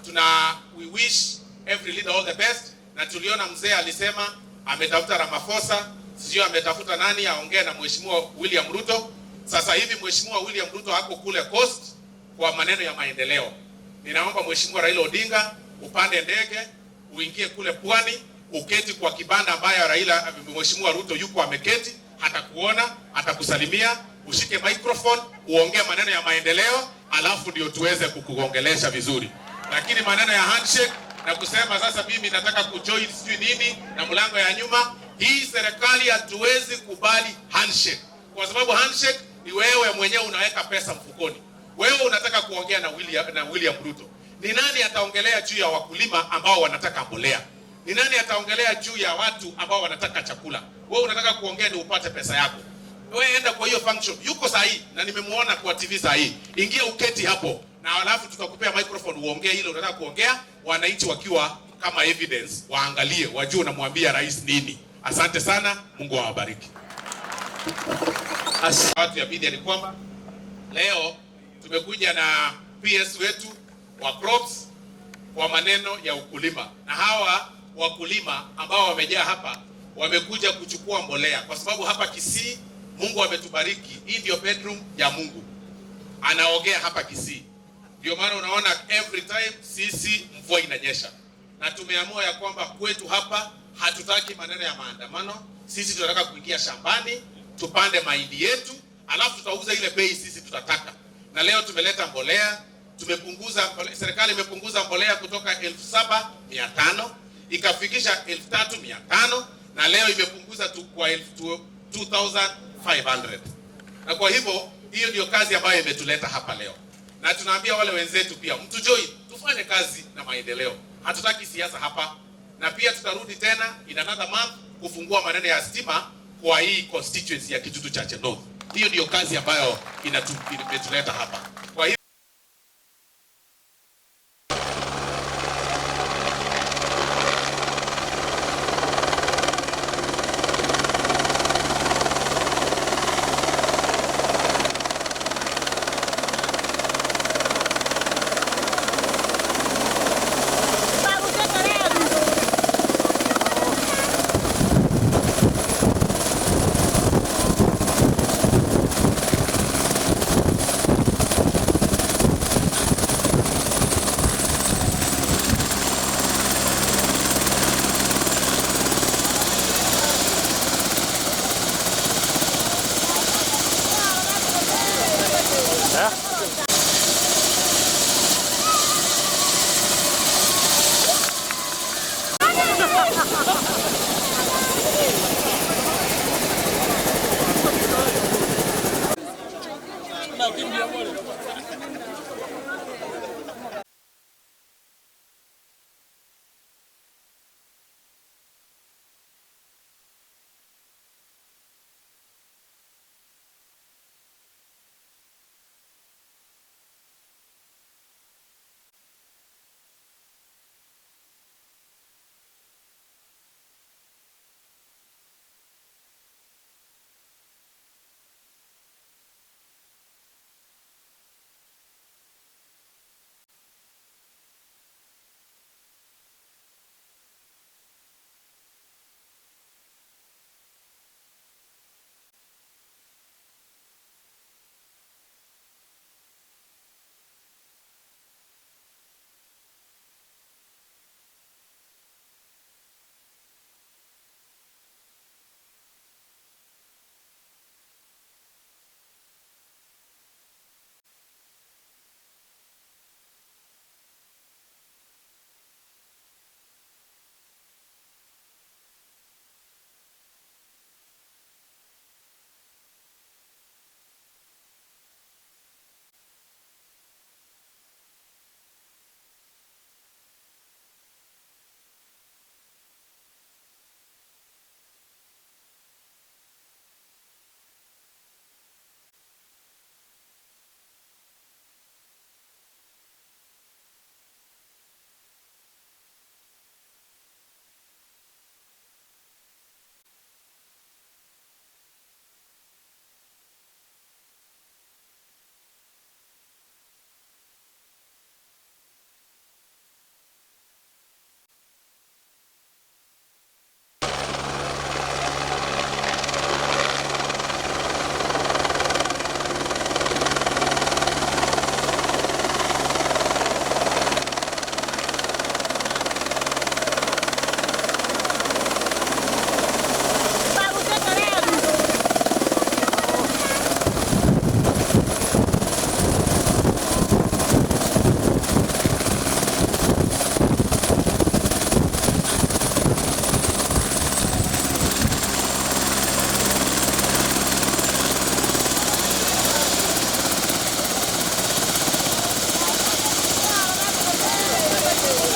We wish every leader all the best, na tuliona mzee alisema ametafuta Ramaphosa, sio ametafuta nani aongee na Mheshimiwa William Ruto. Sasa hivi Mheshimiwa William Ruto ako kule Coast kwa maneno ya maendeleo. Ninaomba Mheshimiwa Raila Odinga upande ndege uingie kule pwani, uketi kwa kibanda ambayo Raila Mheshimiwa Ruto yuko ameketi, atakuona, atakusalimia, ushike microphone uongee maneno ya maendeleo, alafu ndio tuweze kukuongelesha vizuri. Lakini maneno ya handshake na kusema sasa mimi nataka kujoin sijui nini na mlango ya nyuma, hii serikali hatuwezi kubali handshake, kwa sababu handshake ni wewe mwenyewe unaweka pesa mfukoni. Wewe unataka kuongea na William Ruto. Ni nani ataongelea juu ya wakulima ambao wanataka mbolea? Ni nani ataongelea juu ya watu ambao wanataka chakula? Wewe unataka kuongea ni upate pesa yako. Wewe enda kwa hiyo function, yuko sahihi na nimemuona kwa TV sahihi. Ingia uketi hapo na alafu tutakupea microphone uongee ile unataka kuongea, wananchi wakiwa kama evidence waangalie, wajue unamwambia rais nini. Asante sana, Mungu awabariki. Watu ya media ni kwamba leo tumekuja na PS wetu wa crops kwa maneno ya ukulima, na hawa wakulima ambao wamejaa hapa wamekuja kuchukua mbolea, kwa sababu hapa Kisii Mungu ametubariki. Hii ndio bedroom ya Mungu, anaogea hapa Kisii. Ndio maana unaona every time sisi mvua inanyesha, na tumeamua ya kwamba kwetu hapa hatutaki maneno ya maandamano. Sisi tunataka kuingia shambani tupande mahindi yetu, alafu tutauza ile bei sisi tutataka. Na leo tumeleta mbolea, tumepunguza, serikali imepunguza mbolea kutoka 7,500 ikafikisha 3,500 na leo imepunguza tu kwa 2,500. Na kwa hivyo hiyo ndio kazi ambayo imetuleta hapa leo, na tunaambia wale wenzetu pia mtu join, tufanye kazi na maendeleo. Hatutaki siasa hapa, na pia tutarudi tena in another month kufungua maneno ya stima kwa hii constituency ya Kitutu Chache North. Hiyo ndio kazi ambayo imetuleta hapa. Kwa hiyo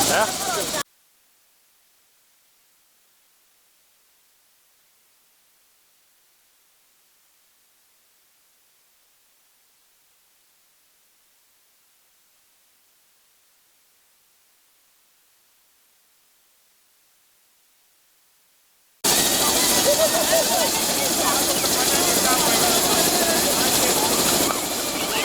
Eh?